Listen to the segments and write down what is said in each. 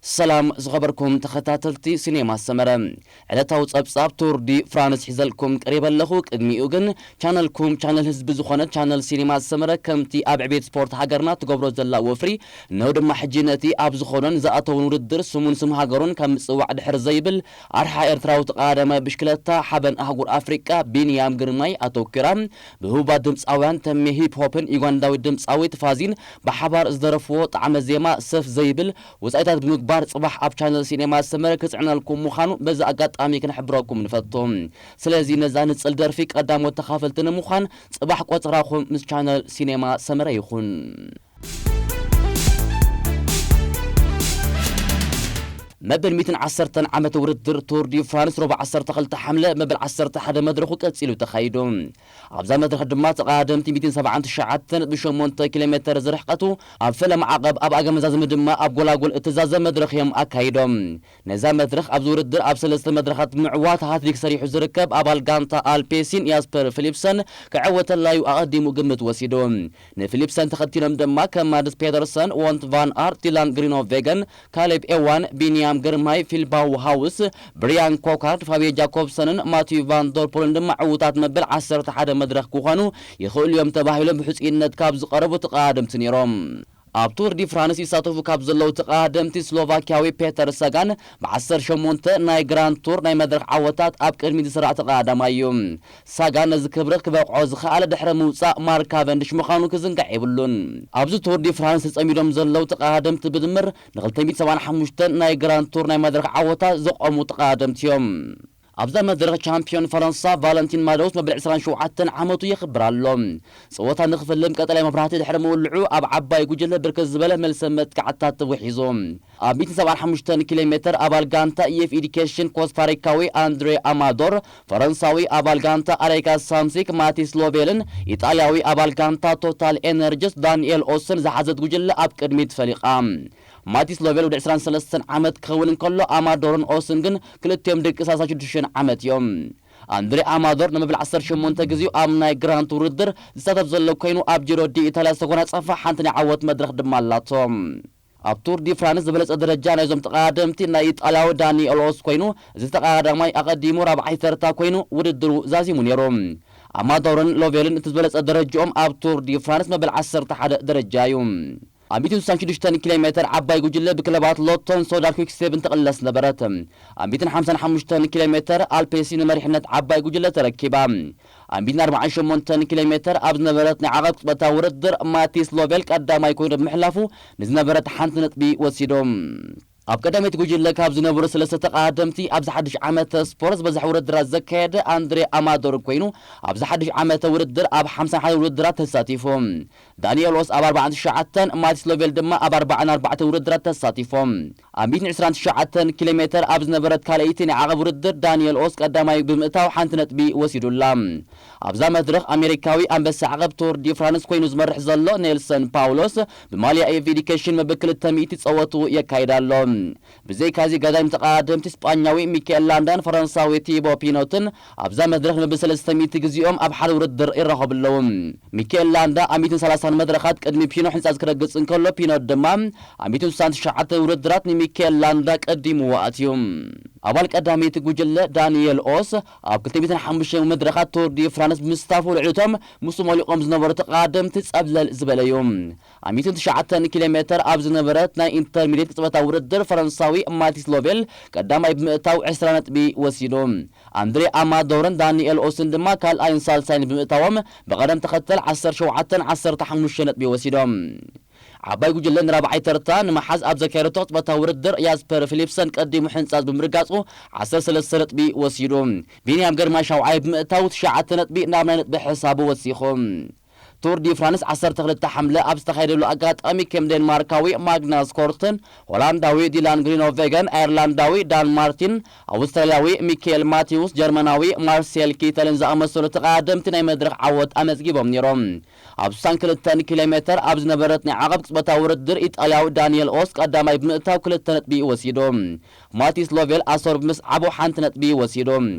ሰላም ዝኸበርኩም ተኸታተልቲ ሲኔማ ሰመረ፣ ዕለታዊ ጸብጻብ ቱር ዲ ፍራንስ ሒዘልኩም ቀሪበ ኣለኹ። ቅድሚኡ ግን ቻነልኩም ቻነል ህዝቢ ዝኾነ ቻነል ሲኔማ ሰመረ ከምቲ ኣብ ዕቤት ስፖርት ሃገርና ትገብሮ ዘላ ወፍሪ፣ እነሆ ድማ ሕጂ ነቲ ኣብ ዝኾኖን ዝኣተውን ውድድር ስሙን ስም ሃገሩን ካብ ምጽዋዕ ድሕር ዘይብል ኣርሓ ኤርትራዊ ተቐዳዳማይ ብሽክለታ ሓበን ኣህጉር ኣፍሪቃ ቢንያም ግርማይ ኣተኲራ። ብህቡባት ድምጻውያን ተሜ ሂፕ ሆፕን ዩጋንዳዊ ድምጻዊት ፋዚን ብሓባር ዝደረፍዎ ጣዕመ ዜማ ሰፍ ዘይብል ወጻኢታት ብምግባር ጽባሕ ኣብ ቻነል ሲኔማ ሰመረ ክጽዕነልኩም ምዃኑ በዚ ኣጋጣሚ ክንሕብረኩም ንፈቱ። ስለዚ ነዛ ንጽል ደርፊ ቀዳሞት ተኻፈልቲ ንምዃን ጽባሕ ቆጸራኹም ምስ ቻነል ሲኔማ ሰመረ ይኹን። መበል ሚእትን ዓሰርተን ዓመት ውድድር ቱር ዲ ፍራንስ ሮባ ዓሰርተ ክልተ ሓምለ መበል ዓሰርተ ሓደ መድረኹ ቀጺሉ ተኻይዱ። ኣብዛ መድረኽ ድማ ተቐዳደምቲ ሚእትን ሰብዓን ትሽዓተን ነጥቢ ሸሞንተ ኪሎ ሜተር ዝርሕቀቱ ኣብ ፈለማ ዓቐብ ኣብ ኣገመዛዝሚ ድማ ኣብ ጎላጎል እትዛዘ መድረኽ እዮም ኣካይዶም። ነዛ መድረኽ ኣብዚ ውድድር ኣብ ሰለስተ መድረኻት ብምዕዋት ሃትሪክ ሰሪሑ ዝርከብ ኣባል ጋንታ ኣልፔሲን ያስፐር ፊሊፕሰን ክዕወተላዩ ኣቐዲሙ ግምት ወሲዱ። ንፊሊፕሰን ተኸቲሎም ድማ ከም ማድስ ፔተርሰን፣ ዎንት ቫን ኣርት፣ ዲላን ግሪኖ ቬገን፣ ካሌብ ኤዋን፣ ቢንያም ግርማይ፣ ፊልባው ሃውስ፣ ብሪያን ኮካርድ፣ ፋብዮ ጃኮብሰንን ማቲዩ ቫን ዶርፖልን ድማ ዕዉታት መበል ዓሰርተ ሓደ መድረኽ ክኾኑ ይኽእሉ እዮም ተባሂሎም ብሕጹይነት ካብ ዝቐረቡ ተቐዳደምቲ ነይሮም። ኣብ ቱር ዲ ፍራንስ ይሳተፉ ካብ ዘለዉ ተቐዳደምቲ ስሎቫኪያዊ ፔተር ሳጋን ብዓሰርተ ሸሞንተ ናይ ግራንድ ቱር ናይ መድረኽ ዓወታት ኣብ ቅድሚት ዝስራዕ ተቐዳዳማይ እዩ። ሳጋን ነዚ ክብሪ ክበቕዖ ዝኸኣለ ድሕሪ ምውጻእ ማርክ ካቨንድሽ ምዃኑ ክዝንጋዕ የብሉን። ኣብዚ ቱር ዲ ፍራንስ ተጸሚዶም ዘለዉ ተቐዳደምቲ ብድምር ንክልተ ሚእትን ሰብዓን ሓሙሽተን ናይ ግራንድ ቱር ናይ መድረኽ ዓወታት ዘቖሙ ተቐዳደምቲ እዮም። ኣብዛ መድረኽ ቻምፒዮን ፈረንሳ ቫለንቲን ማዶስ መበል ዕስራን ሸውዓተን ዓመቱ የኽብር ኣሎ። ጸወታ ንኽፍልም ቀጠልያ መብራህቲ ድሕሪ ምውልዑ ኣብ ዓባይ ጉጅለ ብርክት ዝበለ መልሰ መጥቃዕትታት ተወሒዙ። ኣብ ሚእትን ሰብዓን ሓሙሽተን ኪሎ ሜተር ኣባል ጋንታ ኢኤፍ ኤዲኬሽን ኮስታሪካዊ ኣንድሬ ኣማዶር፣ ፈረንሳዊ ኣባል ጋንታ ኣሬካ ሳምሲክ ማቲስ ሎቤልን ኢጣልያዊ ኣባል ጋንታ ቶታል ኤነርጂስ ዳንኤል ኦስን ዝሓዘት ጉጅለ ኣብ ቅድሚት ፈሊቓ። ማቲስ ሎቤል ወዲ ዕስራን ሰለስተን ዓመት ክኸውን እንከሎ፣ ኣማዶርን ኦስን ግን ክልቲኦም ደቂ ሰላሳ ሽዱሽተ ዓመት እዮም። ኣንድሬ ኣማዶር ንመበል ዓሰርተ ሸሞንተ ግዜኡ ኣብ ናይ ግራንድ ቱር ውድድር ዝሳተፍ ዘሎ ኮይኑ፣ ኣብ ጂሮ ዲ ኢታልያ ዝተጎናጸፋ ሓንቲ ናይ ዓወት መድረኽ ድማ ኣላቶ። ኣብ ቱር ዲ ፍራንስ ዝበለጸ ደረጃ ናይዞም ተቐዳደምቲ ናይ ኢጣልያዊ ዳኒኤል ኦስ ኮይኑ፣ እዚ ተቐዳዳማይ ኣቐዲሙ ራብዓይ ተርታ ኮይኑ ውድድሩ ዛዚሙ ነይሩ። ኣማዶርን ሎቬልን እቲ ዝበለጸ ደረጃኦም ኣብ ቱር ዲ ፍራንስ መበል ዓሰርተ ሓደ ደረጃ እዩ። ኣብ ሚእትን ስሳን ሽዱሽተን ኪሎ ሜተር ዓባይ ጉጅለ ብክለባት ሎቶን ሶዳል ኩክስቴብን ትቕለስ ነበረት። ኣብ ሚእትን ሓምሳን ሓሙሽተን ኪሎ ሜተር ኣልፔሲ ንመሪሕነት ዓባይ ጉጅለ ተረኪባ። ኣብ ሚእትን ኣርባዓን ሸሞንተን ኪሎ ሜተር ኣብ ዝነበረት ናይ ዓቐብ ቅጽበታዊ ውድድር ማቲስ ሎቬል ቀዳማይ ኮይኑ ብምሕላፉ ንዝነበረት ሓንቲ ነጥቢ ወሲዱ። ኣብ ቀዳመይቲ ጉጅለ ካብ ዝነበሩ ሰለስተ ተቐዳደምቲ ኣብዚ ሓድሽ ዓመተ ስፖርት ዝበዝሕ ውድድራት ዘካየደ ኣንድሬ ኣማዶር ኮይኑ ኣብዚ ሓድሽ ዓመተ ውድድር ኣብ ሓምሳን ሓደ ውድድራት ተሳቲፉ። ዳንኤል ኦስ ኣብ ኣርባዓን ትሽዓተን፣ ማቲስ ሎቬል ድማ ኣብ ኣርባዓን ኣርባዕተን ውድድራት ተሳቲፎም። ኣብ ሚእትን ዕስራን ትሽዓተን ኪሎ ሜተር ኣብ ዝነበረት ካልኣይቲ ናይ ዓቐብ ውድድር ዳንኤል ኦስ ቀዳማይ ብምእታው ሓንቲ ነጥቢ ወሲዱላ። ኣብዛ መድረኽ ኣሜሪካዊ ኣንበሳ ዓቐብ ቱር ዲ ፍራንስ ኮይኑ ዝመርሕ ዘሎ ኔልሰን ፓውሎስ ብማልያ ኤፍ ኤዲኬሽን መበል ክልተ ሚእቲ ጸወቱ የካይድ ኣሎ። ብዘይካዚ ቀዳሞት ተቐዳደምቲ ስጳኛዊ ሚካኤል ላንዳን ፈረንሳዊ ቲቦ ፒኖትን ኣብዛ መድረኽ ንመበል ሰለስተ ሚእቲ ግዜኦም ኣብ ሓደ ውድድር ይራኸቡ ኣለዉ። ሚካኤል ላንዳ ኣብ ሚእትን ሰላሳን መድረኻት ቅድሚ ፒኖ ሕንጻጽ ክረግጽ እንከሎ፣ ፒኖት ድማ ኣብ ሚእትን ስሳን ትሽዓተ ውድድራት ንሚካኤል ላንዳ ቀዲምዎ ኣትዩ። ኣባል ቀዳመይቲ ጉጅለ ዳንኤል ኦስ ኣብ ክልተ ሚእትን ሓሙሽተን መድረኻት ቱር ዲ ፍራንስ ብምስታፉ ልዕሊ እቶም ምስኡ መሊቖም ዝነበሩ ተቐዳደምቲ ጸብለል ዝበለ እዩ። ኣብ ሚእትን ትሽዓተን ኪሎ ሜተር ኣብ ዝነበረት ናይ ኢንተርሚዲየት ቅጽበታዊ ውድድር ፈረንሳዊ ማቲስ ሎቬል ቀዳማይ ብምእታው ዕስራ ነጥቢ ወሲዱ። ኣንድሬ ኣማዶርን ዳንኤል ኦስን ድማ ካልኣይን ሳልሳይን ብምእታዎም ብቐደም ተኸተል ዓሰርተ ሸውዓተን ዓሰርተ ሓሙሽተ ነጥቢ ወሲዶም። ዓባይ ጉጅለ ንራብዓይ ተርታ ንምሓዝ ኣብ ዘካየደቶ ቅጽበታዊ ውድድር ያስፐር ፊሊፕሰን ቀዲሙ ሕንጻጽ ብምርጋጹ ዓሰርተ ሰለስተ ነጥቢ ወሲዱ። ቢንያም ግርማ ሻውዓይ ብምእታው ትሽዓተ ነጥቢ ናብ ናይ ነጥቢ ሕሳቡ ወሲኹ። ቱር ዲ ፍራንስ ዓሰርተ ክልተ ሓምለ ኣብ ዝተኻየደሉ ኣጋጣሚ ከም ዴንማርካዊ ማግናስ ኮርትን ሆላንዳዊ ዲላን ግሪኖቬገን፣ ኣየርላንዳዊ ዳን ማርቲን፣ ኣውስትራልያዊ ሚካኤል ማቲውስ፣ ጀርመናዊ ማርሴል ኪተልን ዝኣመሰሉ ተቐዳደምቲ ናይ መድረኽ ዓወት ኣመዝጊቦም ነይሮም። ኣብ ስሳን ክልተን ኪሎ ሜተር ኣብ ዝነበረት ናይ ዓቐብ ቅጽበታዊ ውድድር ኢጣልያዊ ዳንኤል ኦስ ቀዳማይ ብምእታው ክልተ ነጥቢ ወሲዱ። ማቲስ ሎቬል ኣሶር ብምስዓቡ ሓንቲ ነጥቢ ወሲዱ።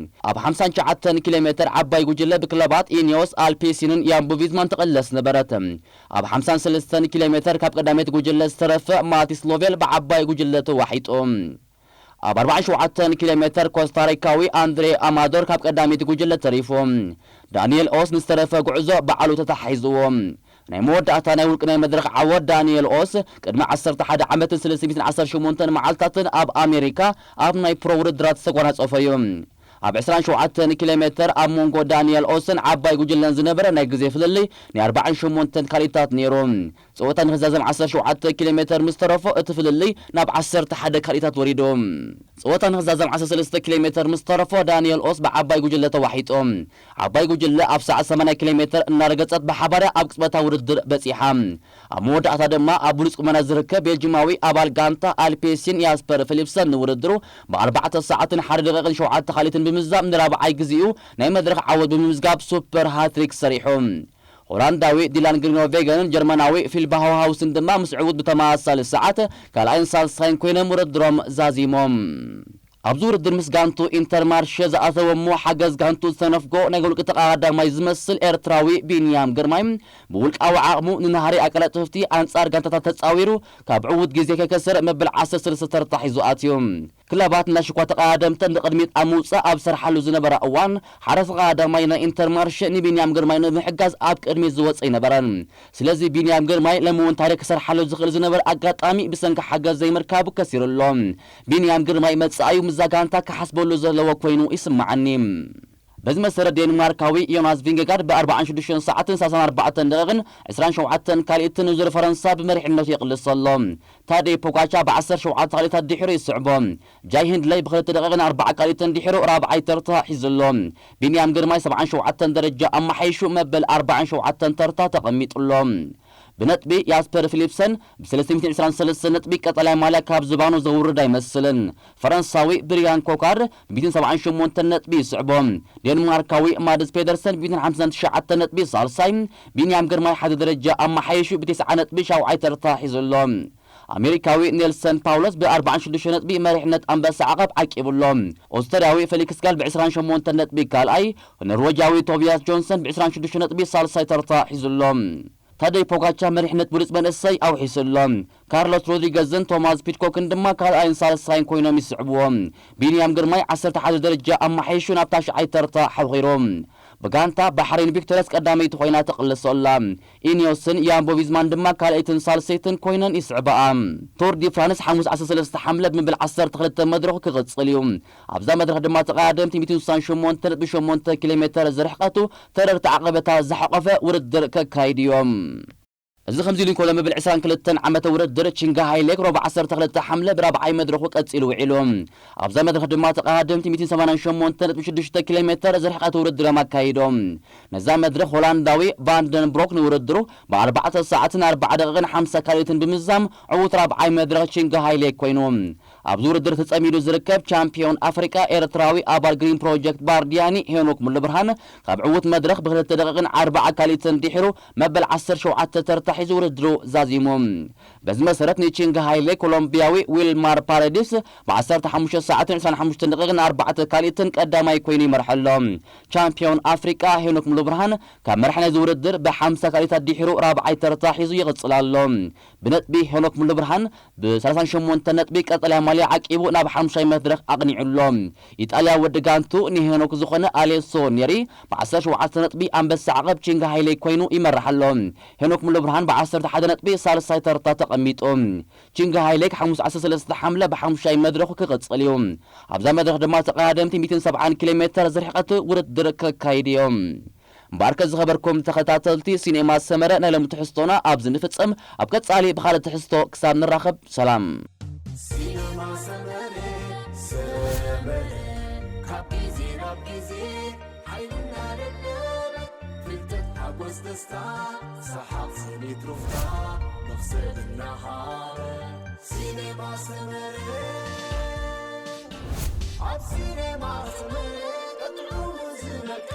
ኣብ ሓምሳን ትሽዓተን ኪሎ ሜተር ዓባይ ጉጅለ ብክለባት ኢኒዮስ፣ ኣልፔሲንን ያምቦ ቪዝማን ተቐለ ደስ ነበረት። ኣብ ሓምሳን ሰለስተን ኪሎ ሜተር ካብ ቀዳመይቲ ጉጅለ ዝተረፈ ማቲስ ሎቬል ብዓባይ ጉጅለ ተዋሒጡ። ኣብ ኣርባዓን ሸውዓተን ኪሎ ሜተር ኮስታሪካዊ ኣንድሬ ኣማዶር ካብ ቀዳመይቲ ጉጅለ ተሪፉ። ዳንኤል ኦስ ንዝተረፈ ጉዕዞ ባዕሉ ተታሒዝዎ። ናይ መወዳእታ ናይ ውልቂ ናይ መድረኽ ዓወት ዳንኤል ኦስ ቅድሚ ዓሰርተ ሓደ ዓመትን ሰለስተ ሚእትን ዓሰርተ ሸሞንተን መዓልታትን ኣብ ኣሜሪካ ኣብ ናይ ፕሮ ውድድራት ዝተጎናጸፈ እዩ። ኣብ ዕስራን ሸውዓተን ኪሎ ሜተር ኣብ መንጎ ዳንኤል ኦስን ዓባይ ጉጅለን ዝነበረ ናይ ግዜ ፍልልይ ናይ ኣርባዓን ሸሞንተን ካልኢታት ነይሩ። ጸወታ ንኽዛዘም ዓሰርተ ሸውዓተ ኪሎ ሜተር ምስ ተረፎ እቲ ፍልልይ ናብ ዓሰርተ ሓደ ካልኢታት ወሪዱ። ጸወታ ንኽዛዘም ዓሰርተ ሰለስተ ኪሎ ሜተር ምስ ተረፎ ዳንኤል ኦስ ብዓባይ ጉጅለ ተዋሒጡ። ዓባይ ጉጅለ ኣብ ሰዓት ሰማንያ ኪሎ ሜተር እናረገጸት ብሓባር ኣብ ቅጽበታዊ ውድድር በጺሓ። ኣብ መወዳእታ ድማ ኣብ ብሉጽ ቁመና ዝርከብ ቤልጂማዊ ኣባል ጋንታ ኣልፔሲን ያስፐር ፊሊፕሰን ንውድድሩ ብኣርባዕተ ሰዓትን ሓደ ደቂቕን ሸውዓተ ካልኢትን ብምዛም ንራብዓይ ግዜኡ ናይ መድረኽ ዓወት ብምምዝጋብ ሱፐር ሃትሪክ ሰሪሑ። ሆላንዳዊ ዲላን ግሪኖቬገንን ጀርመናዊ ፊል ባሃውሃውስን ድማ ምስ ዕዉት ብተመሳሳሊ ሰዓት ካልኣይን ሳልሳይን ኮይኖም ውድድሮም ዛዚሞም። ኣብዚ ውድድር ምስ ጋንቱ ኢንተርማርሸ ዝኣተወ እሞ ሓገዝ ጋንቱ ዝተነፍጎ ናይ ውልቂ ተቐዳዳማይ ዝመስል ኤርትራዊ ቢንያም ግርማይ ብውልቃዊ ዓቕሙ ንናህሪ ኣቀላጥፍቲ ኣንጻር ጋንታታት ተጻዊሩ ካብ ዕዉት ግዜ ከይከስር መበል ዓሰርተ ሰለስተ ተርታ ሒዙ ኣትዩ። ክለባት እናሽኳ ተቐዳደምተን ንቕድሚት ኣብ ምውጻእ ኣብ ዝሰርሓሉ ዝነበራ እዋን ሓደ ተቐዳዳማይ ናይ ኢንተርማርሸ ንቢንያም ግርማይ ንምሕጋዝ ኣብ ቅድሚት ዝወጸ ኣይነበረን። ስለዚ ቢንያም ግርማይ ሎሚ እውን ታሪክ ክሰርሓሉ ዝኽእል ዝነበረ ኣጋጣሚ ብሰንኪ ሓገዝ ዘይምርካቡ ከሲሩ ኣሎ። ቢንያም ግርማይ መጻኢኡ ምስዛ ጋንታ ክሓስበሉ ዘለዎ ኮይኑ ይስምዓኒ። በዚ መሰረት ዴንማርካዊ ዮናስ ቪንጌጋርድ ብ ኣርባዓን ሽዱሽተን ሰዓትን ሰላሳን ኣርባዕተን ደቂቕን ዕስራን ሸውዓተን ካልኢትን ንዙር ፈረንሳ ብመሪሕነቱ የቕልሶ ኣሎ። ታዴ ፖጋቻ ብ ዓሰርተ ሸውዓተ ካልኢታት ድሒሩ ይስዕቦ። ጃይ ሂንድለይ ብክልተ ደቂቕን ኣርባዓ ካልኢትን ድሒሩ ራብዓይ ተርታ ሒዙ ኣሎ። ቢንያም ግርማይ ሰብዓን ሸውዓተን ደረጃ ኣመሓይሹ መበል ኣርባዓን ሸውዓተን ተርታ ተቐሚጡ ኣሎ። ብነጥቢ ያስፐር ፊሊፕሰን ብ ሰለስተ ሚእትን ዕስራን ሰለስተን ነጥቢ ቀጠልያ ማልያ ካብ ዝባኑ ዘውርድ ኣይመስልን። ፈረንሳዊ ብሪያን ኮካር ብ ሚእትን ሰብዓን ሸሞንተን ነጥቢ ይስዕቦ። ዴንማርካዊ ማድስ ፔደርሰን ብ ሚእትን ሓምሳን ትሽዓተን ነጥቢ ሳልሳይ፣ ቢንያም ግርማይ ሓደ ደረጃ ኣመሓይሹ ብተስዓ ነጥቢ ሻውዓይ ተርታ ሒዙ ኣሎ። ኣሜሪካዊ ኔልሰን ፓውሎስ ብ ኣርባዓን ሽዱሽተ ነጥቢ መሪሕነት ኣንበሳ ዓቐብ ዓቂቡ ኣሎ። ኦስትርያዊ ፌሊክስ ጋል ብ ዕስራን ሸሞንተን ነጥቢ ካልኣይ፣ ኖርወጃዊ ቶቢያስ ጆንሰን ብ ዕስራን ሽዱሽተ ነጥቢ ሳልሳይ ተርታ ሒዙ ኣሎ። ታደይ ፖጋቻ መሪሕነት ብሉጽ መንእሰይ ኣውሒሱ ኣሎ። ካርሎስ ሮድሪገዝን ቶማስ ፒድኮክን ድማ ካልኣይን ሳልሳይን ኮይኖም ይስዕብዎ። ቢንያም ግርማይ ዓሰርተ ሓደ ደረጃ ኣመሓይሹ ናብ ታሽዓይ ተርታ ሓውኺሩ። ብጋንታ ባሕሬን ቪክቶርያስ ቀዳመይቲ ኮይና ትቕልሶ ኣላ። ኢኒዮስን ያምቦ ቪዝማን ድማ ካልኣይትን ሳልሰይትን ኮይነን ይስዕባኣ። ቶር ዲ ፍራንስ ሓሙስ ዓሰርተ ሰለስተ ሓምለ ብምብል ዓሰርተ ክልተ መድረኹ ክቕጽል እዩ። ኣብዛ መድረኽ ድማ ተቐዳደምቲ ሚእትን ስሳን ሸሞንተ ነጥቢ ሸሞንተ ኪሎ ሜተር ዝርሕቀቱ ተረርቲ ዓቐበታ ዝሓቖፈ ውድድር ከካይዱ እዮም። እዚ ከምዚ ኢሉ እንከሎ፣ መበል ዕስራን ክልተን ዓመተ ውድድር ቺንጋ ሃይሌክ ረቡዕ ዓሰርተ ክልተ ሓምለ ብራብዓይ መድረኹ ቀጺሉ ውዒሉ። ኣብዛ መድረኽ ድማ ተቐዳደምቲ ሚእትን ሰማንያን ሸሞንተ ነጥቢ ሽዱሽተ ኪሎ ሜተር ዝርሕቀት ውድድር እዮም ኣካይዶም። ነዛ መድረኽ ሆላንዳዊ ቫንደንብሮክ ንውድድሩ ብኣርባዕተ ሰዓትን ኣርባዓ ደቂቕን ሓምሳ ካልኢትን ብምዛም ዕዉት ራብዓይ መድረኽ ቺንጋ ሃይሌክ ኮይኑ። ኣብዚ ውድድር ተጸሚዱ ዝርከብ ቻምፒዮን ኣፍሪቃ ኤርትራዊ ኣባል ግሪን ፕሮጀክት ባርዲያኒ ሄኖክ ሙሉብርሃን ካብ ዕዉት መድረኽ ብክልተ ደቂቕን ኣርባዓ ካልኢትን ድሒሩ መበል ዓሰርተ ሸውዓተ ተርታ ሒዙ ውድድሩ ዛዚሙ። በዚ መሰረት ንቺንግ ሃይሌ ኮሎምቢያዊ ዊልማር ፓረዲስ ብ ዓሰርተ ሓሙሽተ ሰዓትን ዕስራን ሓሙሽተን ደቂቕን ኣርባዕተ ካልኢትን ቀዳማይ ኮይኑ ይመርሖ ኣሎ። ቻምፒዮን ኣፍሪቃ ሄኖክ ሙሉብርሃን ካብ መርሒ ናይዚ ውድድር ብ ሓምሳ ካልኢታት ድሒሩ ራብዓይ ተርታ ሒዙ ይቕጽል ኣሎ። ብነጥቢ ሄኖክ ሙሉብርሃን ብ ሰላሳን ሸሞንተን ነጥቢ ቀጠልያ ማልያ ዓቂቡ ናብ ሓሙሻይ መድረኽ ኣቕኒዑ ኣሎ። ኢጣልያ ወዲ ጋንቱ ንሄኖክ ዝኾነ ኣሌሶ ኔሪ ብ ዓሰርተ ሸውዓተ ነጥቢ ኣንበሳ ዓቐብ ቺንግ ሃይሌ ኮይኑ ይመርሕ ኣሎ። ሄኖክ ሙሉብርሃን ብ ዓሰርተ ሓደ ነጥቢ ሳልሳይ ተርታ ተቐሚጡ። ቺንግ ሃይሌ ሓሙስ ዓሰርተ ሰለስተ ሓምለ ብ ሓሙሻይ መድረኹ ክቕጽል እዩ። ኣብዛ መድረኽ ድማ ተቐዳደምቲ ሚእትን ሰብዓን ኪሎ ሜተር ዝርሕቐት ውድድር ከካይድ እዮም። እምበኣርከ ዝኸበርኩም ተኸታተልቲ ሲኔማ ሰመረ፣ ናይ ሎሚ ትሕዝቶና ኣብዚ ንፍጽም። ኣብ ቀጻሊ ብኻልእ ትሕዝቶ ክሳብ ንራኸብ፣ ሰላም። ሲኔማ ሰመረ፣ ሰመረ፣ ካብ ግዜ ናብ ግዜ ሓይልና ደለበ፣ ፍልጠት፣ ሓጎስ፣ ደስታ፣ ሰሓቕ፣ ስኒት፣ ሩፍታ፣ መኽሰብ እናሃበ፣ ሲኔማ ሰመረ። ኣብ ሲኔማ ሰመረ ቀጥዑ ዝነቀ